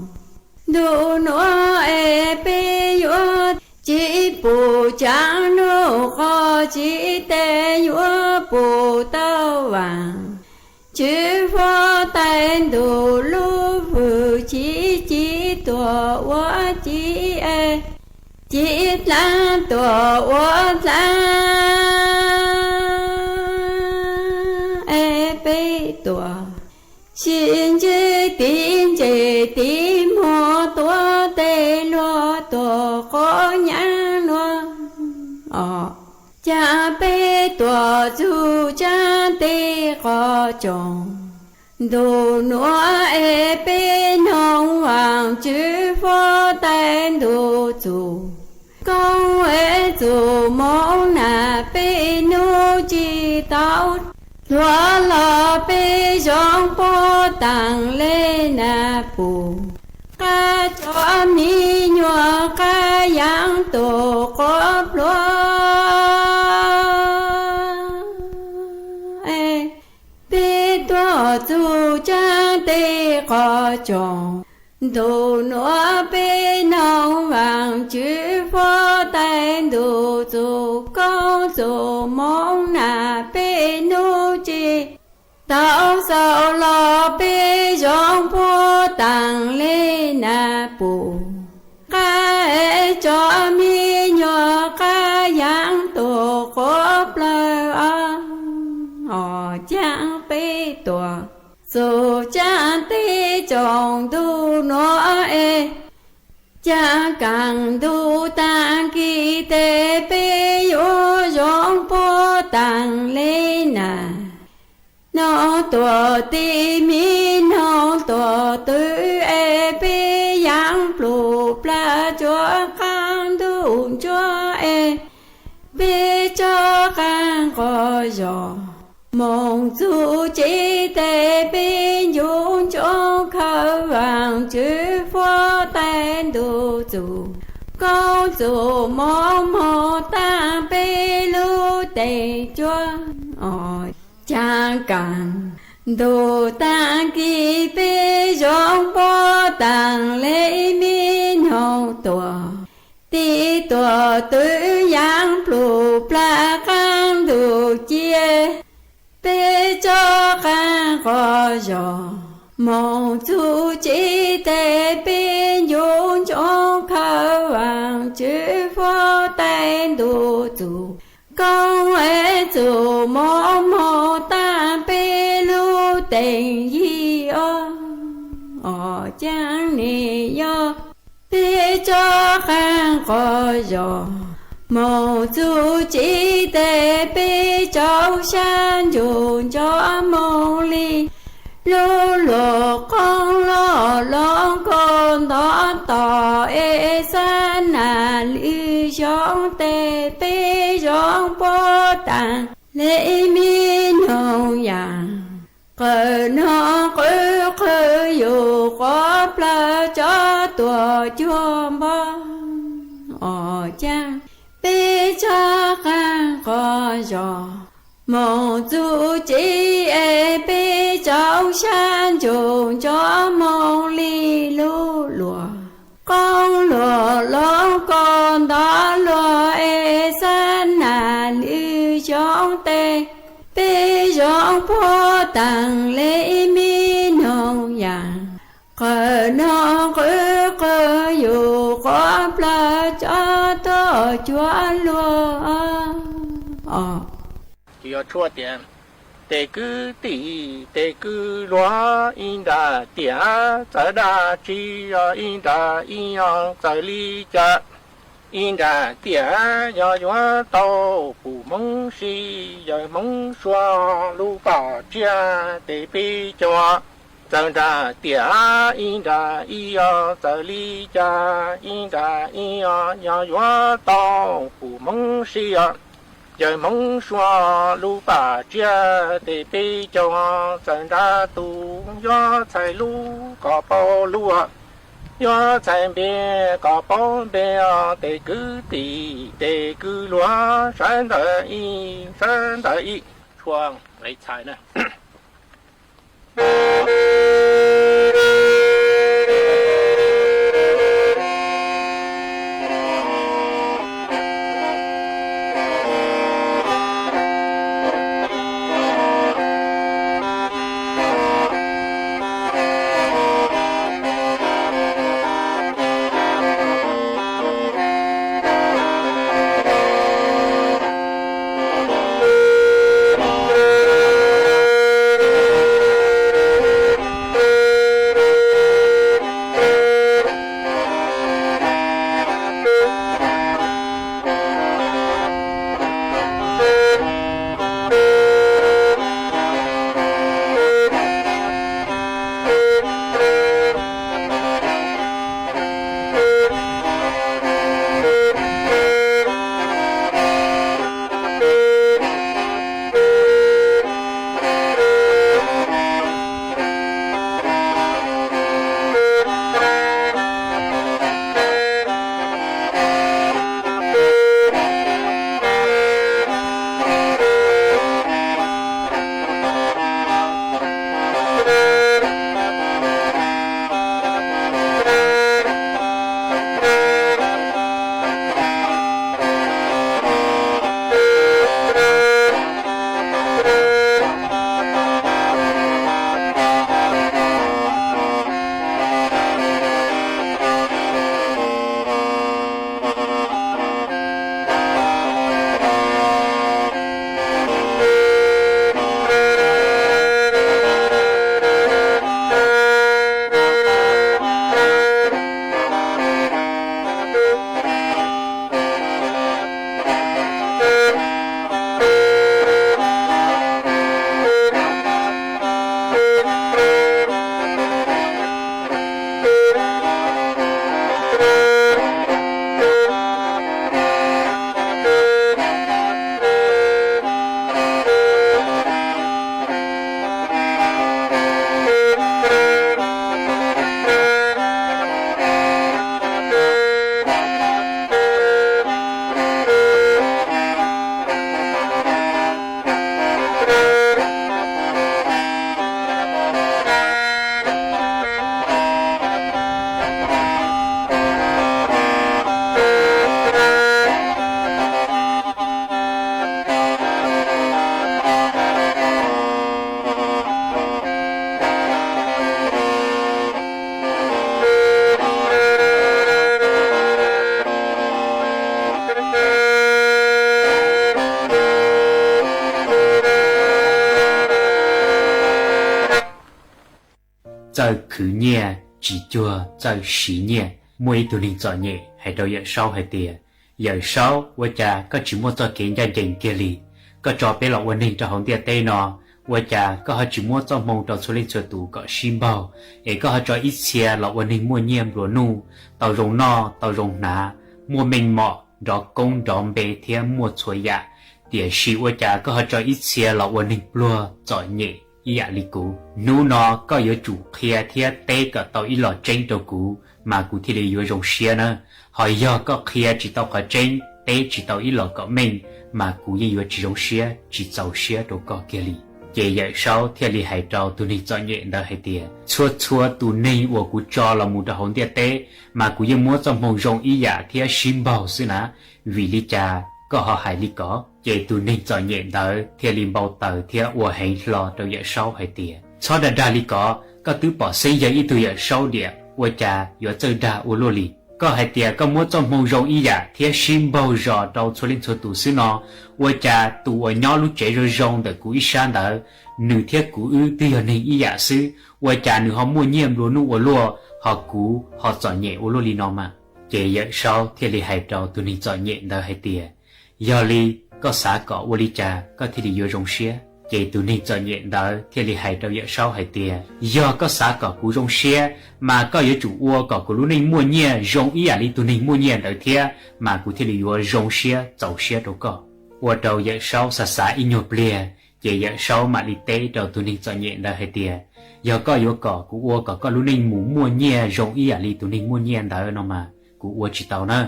Ntu nuav es peb yuav tsi pum tsaab nub qhov tsi tes, yuav pum tau Vaajtswv huab tais ntu lub hws. Chiv ci tuam ua ci es, ci dlaab tuam ua dlaab es peb tuam sib ntsib tig ntses tig muag tuav teg luag tuam qhov nyaav nuav. Ob caag peb tuam txug tsaab teg qhov tsoom. Ntu nuav es peb noog Vaajtswv huab tais ntu txug koob es txug moov nam, peb nub tsi tau hluas los peb zoo puab taag le nam pum, qab tsob mi nyuam qab yaam tuam quav pluag. Peb tuaj txug tsaab teg qhov tsoom. Ntu nuav peb noog Vaajtswv huab tais ntu txug koob txug moov nam, peb nub tsi tau xaus los peb zoo puab taag le nam pum, qab tsob mi nyuam qab yaam tuam quav plawg. Ob caag peb tuam txug tsaab teg tsoom. Ntu nuav es caag kaam ntu taag kis tes, peb yuav zoo puab taag le nam. Noog tuam tim mi noog tuam twg es peb yaam plug plag tsuav qaab ntuj ntsuab es peb tsob qaab nqos zog. Moog txug tsev tes peb ncu ntsoov khawv Vaajtswv huab tais ntu txug koob txug moov moog taag peb lub teev cuab. Ob Caaj kaag ntug taag kis peb zoo puab taag le me noog tuam, tig tuam twv yaav plug plag qaab ntug cia. Peb tsob qaab quas zog moog txug tsev tes peb ncu ntsoov khawv vaam tswv huab tais ntuj txug koob es txug moov moog taag peb lub teeg yig os. Os caag ne yog peb tsob qaab quas zog moog txug tsev tes peb tsaus sab ncu ntsoov moog li lub luag qoob loj loo koj ntov tos es xab nam lwm xyoo tes peb zoo puab taag le me noog yaam. Qawm noog qwv qw yug quav plawg tsob tuam cuag npog. Os caag peb tsob qaab quas zog moog txug tsev es peb tsaus sab ncu ntsoov moog li lub luag qoob luag loo koj ntov luag es xab nam lwm xyoo tes peb zoo puab taag le me noog yaam. Qawm noog qwv qw yug quav plawg tsob tuam cuag luag. Os, ces yog tshuaj tias, tes kwv tij tes kwv luag, ib nra tiam txawv dab tsi, yog ib nra ib yog txawv li cas. Ib nra tiam yog yuav tau pum hmoov si, yawg hmoov sua lub pam tsiab tes peb caug. Txawv nra tiam ib nra ib yog txawv li cas, ib nra ib yog yog yuav tau pum hmoov si os. Yawg hmoov sua lub pam tsiab tes peb caug. Txawv nra tus yog txhais lub kom paub lub, yog txhais npe kom paub npe os. Tes kwv tij tes kwv luag, sawv ntawm ib sawv ntawm ib, tshua txhais na. txawj khwv nyiaj tsis cuag txawj siv nyiaj. Muaj ib tug neeg txom nyem hais rau Yawm Saub hais tias, Yawm Saub, ua cas koj tsis muaj txoj kev ncaj ncees kiag li? Koj tso peb los ua neeg rau hauv ntiaj teb no, ua cas koj ho tsis muab txoj hmoo rau txhua leej txhua tus kom sib npaug, es koj ho tso ib txhia los ua neeg muaj nyiaj nplua nuj, tau zoo noj tau zoo hnav, muaj meej mom nrov koob nrov npe thiab muaj txhua yam, tiam sis ua cas koj ho tso ib txhia los ua neeg pluag txom nyem ib yam li kuv? Hnub no koj yuav tsum qhia thiab teb kom tau ib los tseeb rau kuv, mas kuv thiaj li yuav zoo siab na. Ho yog koj qhia tsis tau qhov tseeb, teb tsis tau ib los kom meej, mas kuv yeej yuav tsis zoo siab tsis txaus siab rau koj kiag li. Ces Yawm Saub thiaj li hais rau tus neeg txom nyem ntawd hais tias, Txhua txhua tus neeg uas kuv tso los mus rau hauv ntiaj teb, mas kuv yeej muab txoj hmoo zoo ib yam thiab sib npaug xwb na. Vim li cas koj ho hais li ko? Ces tus neeg txom nyem ntawd thiaj li npau taws thiab ua heev hlo rau Yawm Saub hais tias, Txhob dag dag li ko, koj twb pom xeeb yog ib tug Yawm Saub diam, ua cas yuav txawj dag ua luaj li? Koj hais tias koj muab txoj hmoo zoo ib yam thiab sib npaug zos rau txhua leej txhua tus xwb no, ua cas tus uas nyob lub tsev zoo zoo ntawm kuv ib sab ntawd, nws thiab kuv wb twb yog neeg ib yam xwb, ua cas nws ho muaj nyiaj nplua nuj ua luaj, ho kuv ho txom nyem ua luaj li no mas? Ces Yawm Saub thiaj li hais rau tus neeg txom nyem ntawd hais tias, Yog li, koj xav kom ua li cas koj thiaj li yuav zoo siab? Ces tus neeg txom nyem ntawd thiaj li hais rau Yawm Saub hais tias, Yog koj xav kom kuv zoo siab, mas koj yuav tsum ua kom kuv lub neej muaj nyiaj zoo ib yam li tus neeg muaj nyiaj ntawd thiab, mas kuv thiaj li yuav zoo siab txaus siab rau koj. Ua rau Yawm Saub xav xav ib nyuag pliag, ces Yawm Saub mam li teb rau tus neeg txom nyem ntawd hais tias, Yog koj yuav kom kuv ua kom koj lub neej mus muaj nyiaj zoo ib yam li tus neeg muaj nyiaj ntawd no mas kuv ua tsis tau na.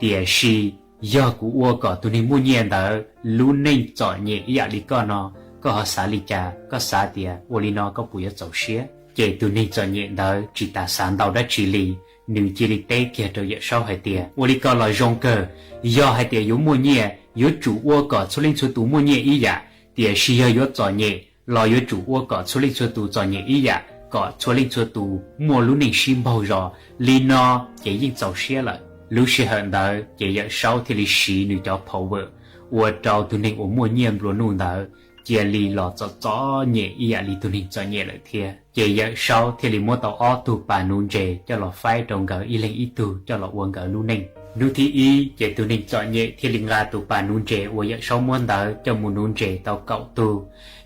Tiam sis yog kuv ua kom tus neeg muaj nyiaj ntawd lub neej txom nyem ib yam li koj no, koj ho xav li cas? Koj xav tias ua li no koj puas yuav txaus siab? Ces tus neeg txom nyem ntawd tsis tas xav ntau dab tsi li, nws cia li teb kiag rau Yawm Saub hais tias, Ua li ko los zoo kawg. Yog hais tias yuav muaj nyiaj, yuav tsum ua kom txhua leej txhua tus muaj nyiaj ib yam, tiam sis yog yuav txom nyem los yuav tsum ua kom txhua leej txhua tus txom nyem ib yam, kom txhua leej txhua tus muaj lub neej sib npaug zos. Li no ces yeej txaus siab lawm. Lub sij hawm ntawd ces Yawm Saub thiaj li siv nws cov power, ua rau tus neeg uas muaj nyiaj nplua nuj ntawd cia li los txom txom nyem ib yam li tus neeg txom nyem lawm thiab. Ces Yawm Saub thiaj li muab tau ob tug pas nuv ntses coj los faib rau nkawd ib leeg ib tug coj los ua nkawd lub neej. Hnub thib ib ces tus neeg txom nyem thiaj li nqa tus pas nuv ntses uas Yawm Saub muab ntawd coj mus nuv ntses tau kaum tug.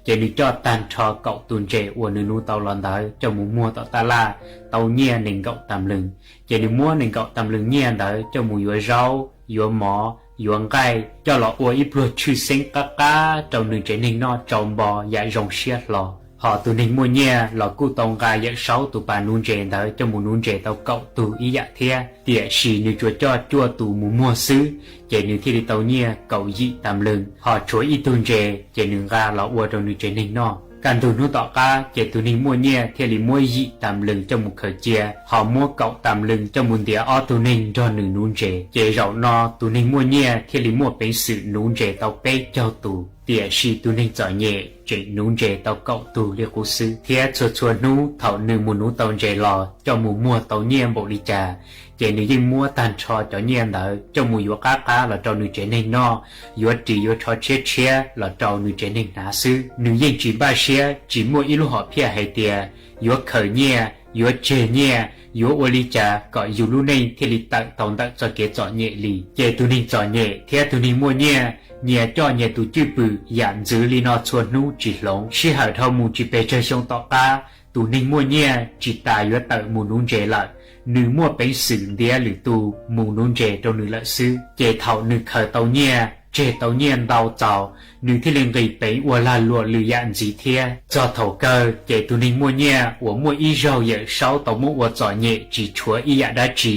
Ces nws coj tag nrho kaum tus ntses uas nws nuv tau los ntawd coj mus muag tom taj laj, tau nyiaj nees nkaum tas mloog. Ces nws muab nees nkaum tas mloog nyiaj ntawd coj mus yuav zaub, yuav mov, yuav nqaij, coj los ua ib pluag tshwj xeeb qab qab rau nws tsev neeg noj tsau npo yam zoo siab hlo. Hos tus neeg muaj nyiaj los kuj tau nqa Yawm Saub tus pas nuv ntses ntawd coj mus nuv ntses tau kaum tug ib yam thiab, tiam sis nws tsuas coj cuaj tus mus muag xwb, ces nws thiaj li tau nyiaj kaum yim tas mloog. Hos tshuav ib tug ntses ces nws nqa los ua rau nws tsev neeg noj. Kaj ntug hnub tom qab ces tus neeg muaj nyiaj thiaj li muab yim tas mloog coj mus khaws cia, hos muab kaum tas mloog coj mus ntiav ob tug neeg nrog nws nuv ntses. Ces zaum no tus neeg muaj nyiaj thiaj li muaj peev xwm nuv ntses tau peb caug tus, tiam sis tus neeg txom nyem tseem nuv ntses tau kaum tug li qub xwb. Thiab txhua txhua hnub thaum nws mus nuv tau ntses los coj mus muag tau nyiaj npaum li cas, ces nws yeej muab tag nrho cov nyiaj ntawd coj mus yuav qab qab los rau nws tsev neeg noj, yuav ris yuav tsho tshiab tshiab los rau nws tsev neeg hnav xwb. Nws yeej tsis npaj siab, tsis muaj ib lub hom phiaj hais tias yuav khaws nyiaj, yuav tseg nyiaj, yuav ua li cas kom yus lub neej thiaj li tawm tau ntawm txoj kev txom nyem li. Ces tus neeg txom nyem thiab tus neeg muaj nyiaj nyias coj nyias tus cwj pwm yam ntxwv li no txhua hnub tsis hloov. Sij hawm dhau mus tsis pes tsawg xyoo tom qab, tus neeg muaj nyiaj tsis tas yuav tawm mus nuv ntses lawm, nws muaj peev xwm ntiav lwm tus mus nuv ntses rau nws lawm xwb. Ces thaum nws khaws tau nyiaj, tseg tau nyiaj ntau txaus, nws thiaj li nqis peev ua lag luam lwm yam ntxiv thiab. Txog thaum kawg ces tus neeg muaj nyiaj uas muaj ib zaug Yawm Saub tau muab ua txom nyem tsis tshuav ib yam dab tsi,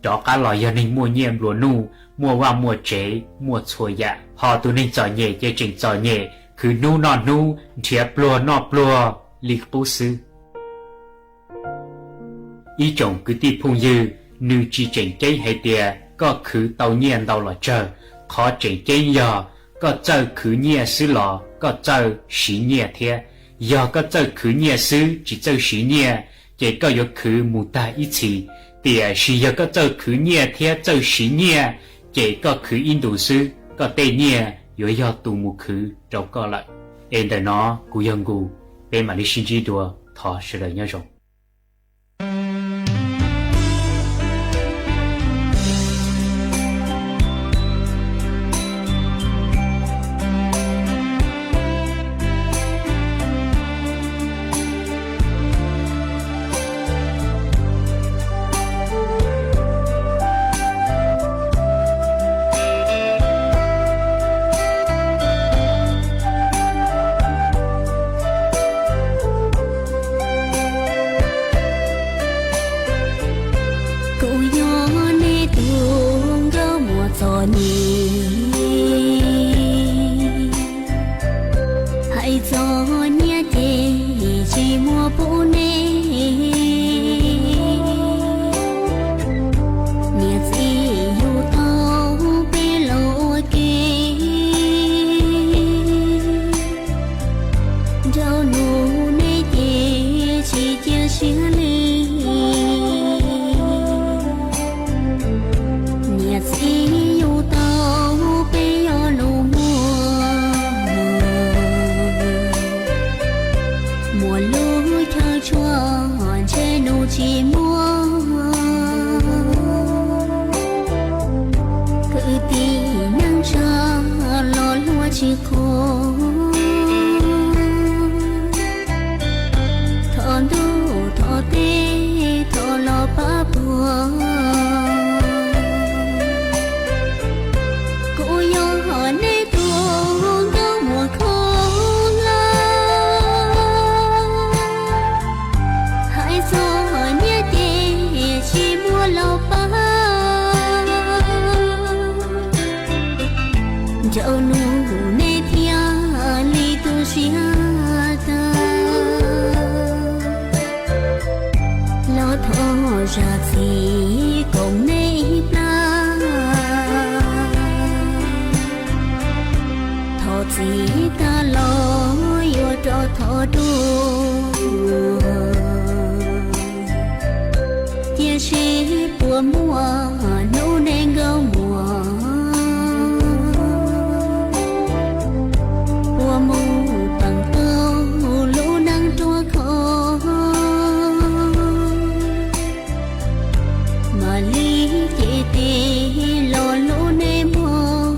rov qab los yog neeg muaj nyiaj nplua nuj, muaj vaj muaj tsev, muaj txhua yam. Hos tus neeg txom nyem ces tseem txom nyem, khwv hnub noj hnub, nrhiav pluag noj pluag li qub xwb. Ib tsoom kwv tij phooj ywg, nws tsis tseem ceeb hais tias koj khwv tau nyiaj ntau los tsawg, qhov tseem ceeb yog koj txawj khwv nyiaj xwb los koj txawj siv nyiaj thiab. Yog koj txawj khwv nyiaj xwb tsis txawj siv nyiaj, ces koj yuav khwv mus tag ib txhis. Tiam sis yog koj txawj khwv nyiaj thiab txawj siv nyiaj, ces koj khwv ib ntus xwb, koj tej nyiaj yuav yog tus mus khwv rau koj lawm. Es ntawm no kuv yog Nkus, peb mam li sib ntsib dua, thov sawv daws nyob zoo. tsis qhov, thov ntuj thov teb thov los pab puag. Kuv yog nej tus nkauj muam kho lawm, hais txog nyiaj ces tsis muaj los pab. Ncaus lus nej thiaj li tu siab tag, los thov zam txim koom nej ib plab. Thov txim tag los yuav rov thov dua, tiam sis puas muaj hnub nej nkauj muam puas mus peem tau lub neej ruaj khov, mam li ces tes los hlub nej mog.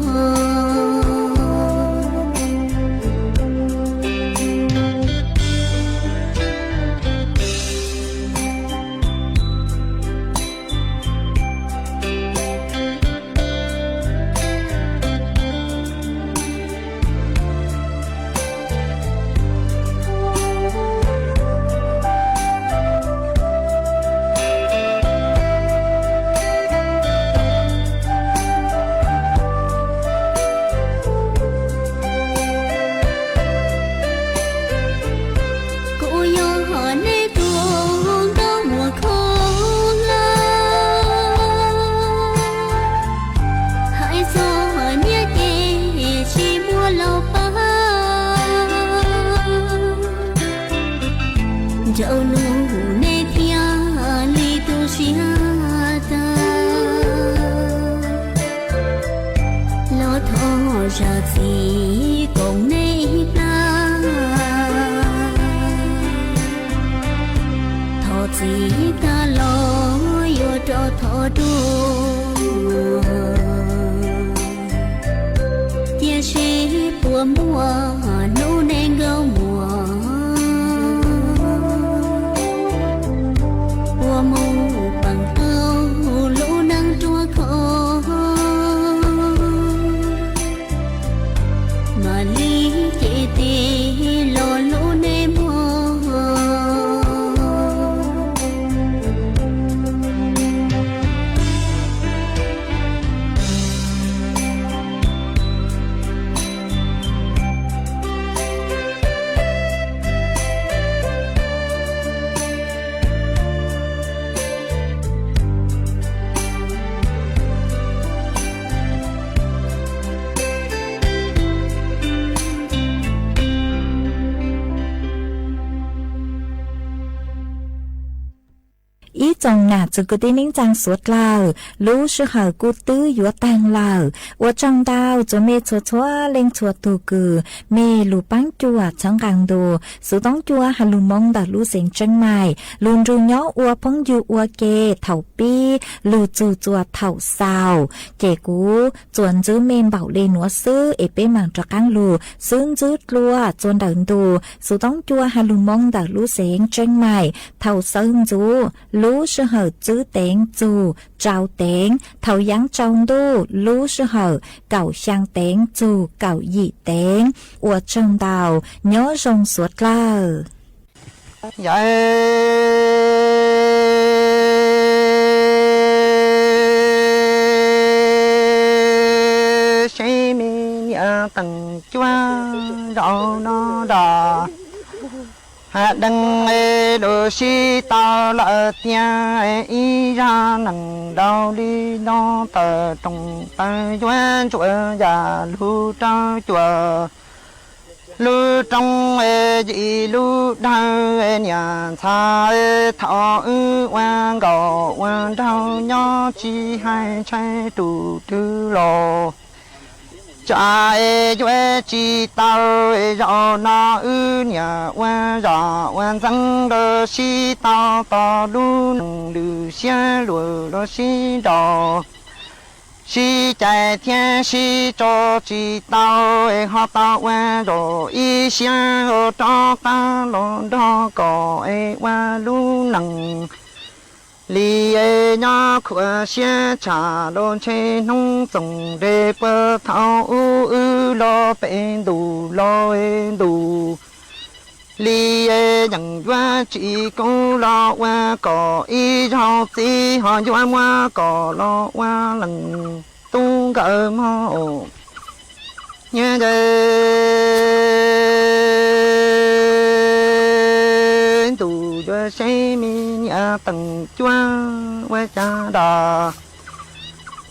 Kuv yog nej tus nkauj muam kho lawm, hais txog nyiaj ces tsis muaj los pab. Ncaus lus nej thiaj li tu siab tag, los thov zam txim koom nej ib plab. Thov txim tag los yuav rov thov dua, tiam sis puas muaj hnub nej nkauj muam puas mus peem tau lub neej ruaj khov, mam li ces tes los hlub nej mog. Ib tsoom nam txiv kwv tij neej tsaa suav dlawg, lub sij hawm kuj twb yuav taag lawm. Ua tsaug ntau txuas mej txhua txhua leej txhua tug kws mej lug paab cuam txhawb nqaa ntu Xuv Toob Cua has lug Moob ntawm lub xeev Tseeb Maim lug nrug nyob ua phooj ywg ua ke thaum pib lug txug txuas thaum xaus. Ces kuv txuas ntxwv mej npaum le nuav xwb es peb maam rov qaab lug xwb ntxwv dlua txuas ntawm ntu Xuv Toob Cua has lug Moob ntawm lub xeev Tseeb Maim thaum sawv ntxuv lub sij hawm tsib teev txug rau teev, thaum yaav tsaus ntuj lub sij hawm kaum xyaa teev txug kaum yim teev. Ua tsaug ntau, nyob zoo suav dlawg. Yawm seb me niam teem cuab zaum no nrog ha dees lug sib tau lawm tiag, ib zag neeg nraug li no tawm rooj tawm yuav ntsuam yam lug rau cuam lub rooj yim lub dawg niam ntxhais, thaum wb ua nkauj ua nraug nyob tsis hais ntshai tus twg los tsam yuav tsis tau. Zaum no wb niam ua zam ua ntxeev lug sib tau tos lub neej lwm siab luag lug sib nraus, sib cais thiab sib tso tsis tau, ho tau ua zog ib siab ua rov qab los nrog kom es ua lub neej li es nyob khuam siab tshaj los ntshe hnub txoos nres puag thaum ub wb los pem ntus los es ntus li es yeej yuav tsis kub los ua kom ib zaug txiv ho yuav muab kom los ua leej tub nkawd mog. Ntuj yuav saib me niam teem cuab ua cas das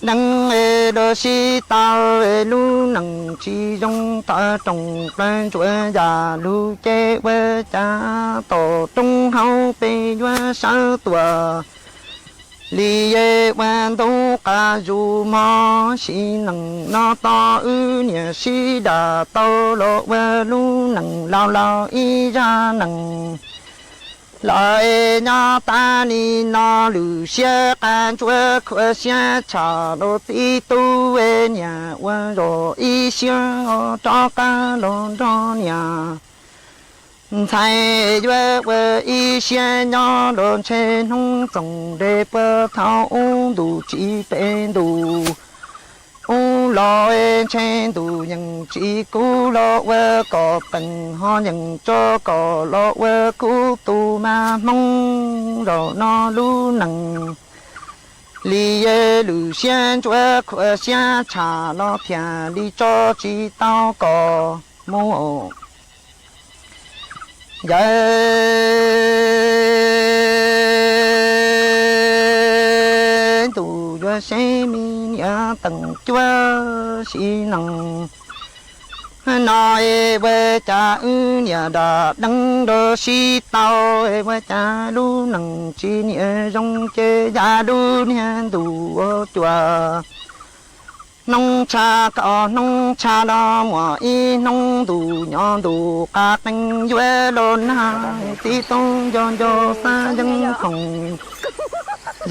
deev es los sib tau es lub neej tsis zoo tawm rooj plaws ntsuav yam lug ces ua cas tom roob hauv pes yuav sawv tuaj li es ua ntub qas zus mog. Sim neej no tos wb niam sib dam tau los ua lub neej laus laus ib zaj neej lawm es nyob tas li no lwm siab qas ntsuav khuam siab tshaj los txiv tub es niam ua zog ib siab ho rov qab los nrog niam ntxhais yuav ua ib siab nyob los ntshe hnub txoos nres puag thaum ub ntus tsis pem ntus ub los es ntshe ntus yeej tsis kub los ua kom teem ho yeej tso kom los ua kub tus mas hmoob zaum no lub neej li es lwm siab ntsuav khuam siab tshaj los thiaj li tso tsis tau kom mus. Yawg ntuj yuav saib me niam teem cuab sim neej no es ua cas wb niam dam deev los sib tau es ua cas lub neej tsis niam zoo ces yam lub niag ntuj ua cuag hnub tshav kaum hnub tshav los muaj ib hnub ntuj nyob ntuj qab qees yuav los nag txiv tub nco nco xav yeeb khoom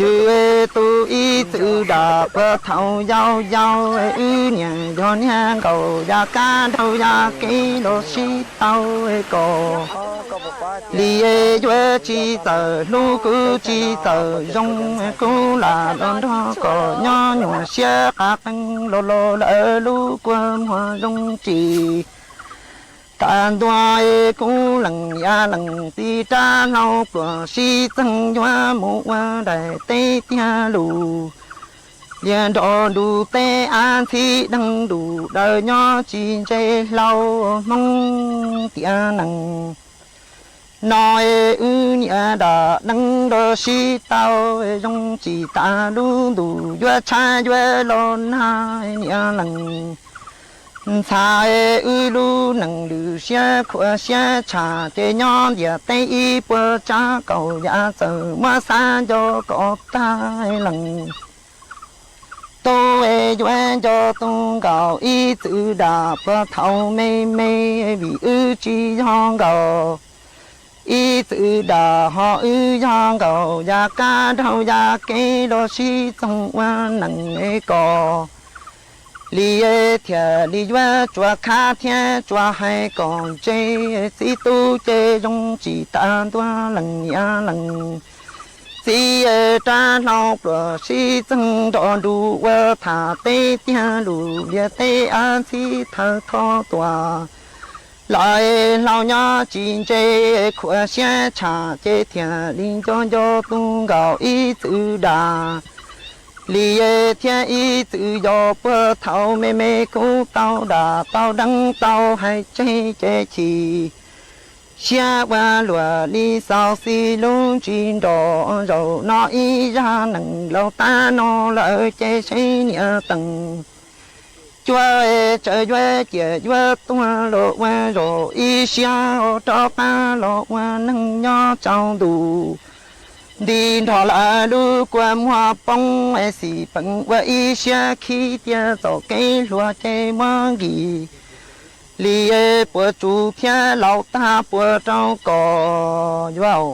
yws tus ib txwm dam puag thaum yau yau wb niam yog niag nkaus yam kab dhau yam kev los sib tau kom li yuav tsis txawm hlub kuj tsis txawm zoo kuv lam los nrog kom nyob nyuam siab qab qees los los lawm lub kua muag zoo tsis tas ntua es kuv lees yam lees txiv rab hlau pluas sib txeeg yuav mus ua daim teb tiag lus lias nrog ntuj teb av ntxhib deeg ntuj daws nyob tsis ntse hlau hmoob tiam neej no es wb niam dam deev los sib tau zoo tsis tas lub ntuj yuav tshav yuav los nag niam lees ntxhais wb lub neej lwm siab khuam siab tshaj ces nyob ntiaj teb ib puas tsav kaum yam txawm muab xav nco kom tag lees tub es yuav nco tus nkaus ib txwm dam puag thaum me me vim wb tsis yog nkaus ib txwm dam ho wb yog nkaus yam kab dhau yam kev los sib txoog ua neej es kom li thiaj li yuav tsuas khab thiab tsuas hais kom ntse txiv tub ces zoo tsis tas ntua lees niam lees txiv rab hlau pluas sib txeeg nrog ntuj ua tham teb tiag lus lias teb av ntxhib thawj tho tuaj lawm hlau nyob tsis ntse khuam siab tshaj ces thiaj li nco nco tus nkaus ib txwm dam li thiab ib txwm yog puag thaum me me kuv tau dam tau deev tau hais tseg ces chim siab ua luam li xauv xis lub ntsis nrog zaum no ib zaj neej laus tas no lawm ces seb niam teem cuab es tsawv yuav ciam yuav tuag los ua zog ib siab rov qab los ua neeg nyob tsaus ntuj nti nrog lawm lub kua muag poob es xim peem ua ib siab khib tias txoj kev hluas ces muab nkis li puas tsum thiab laus tag puas rau kom yuav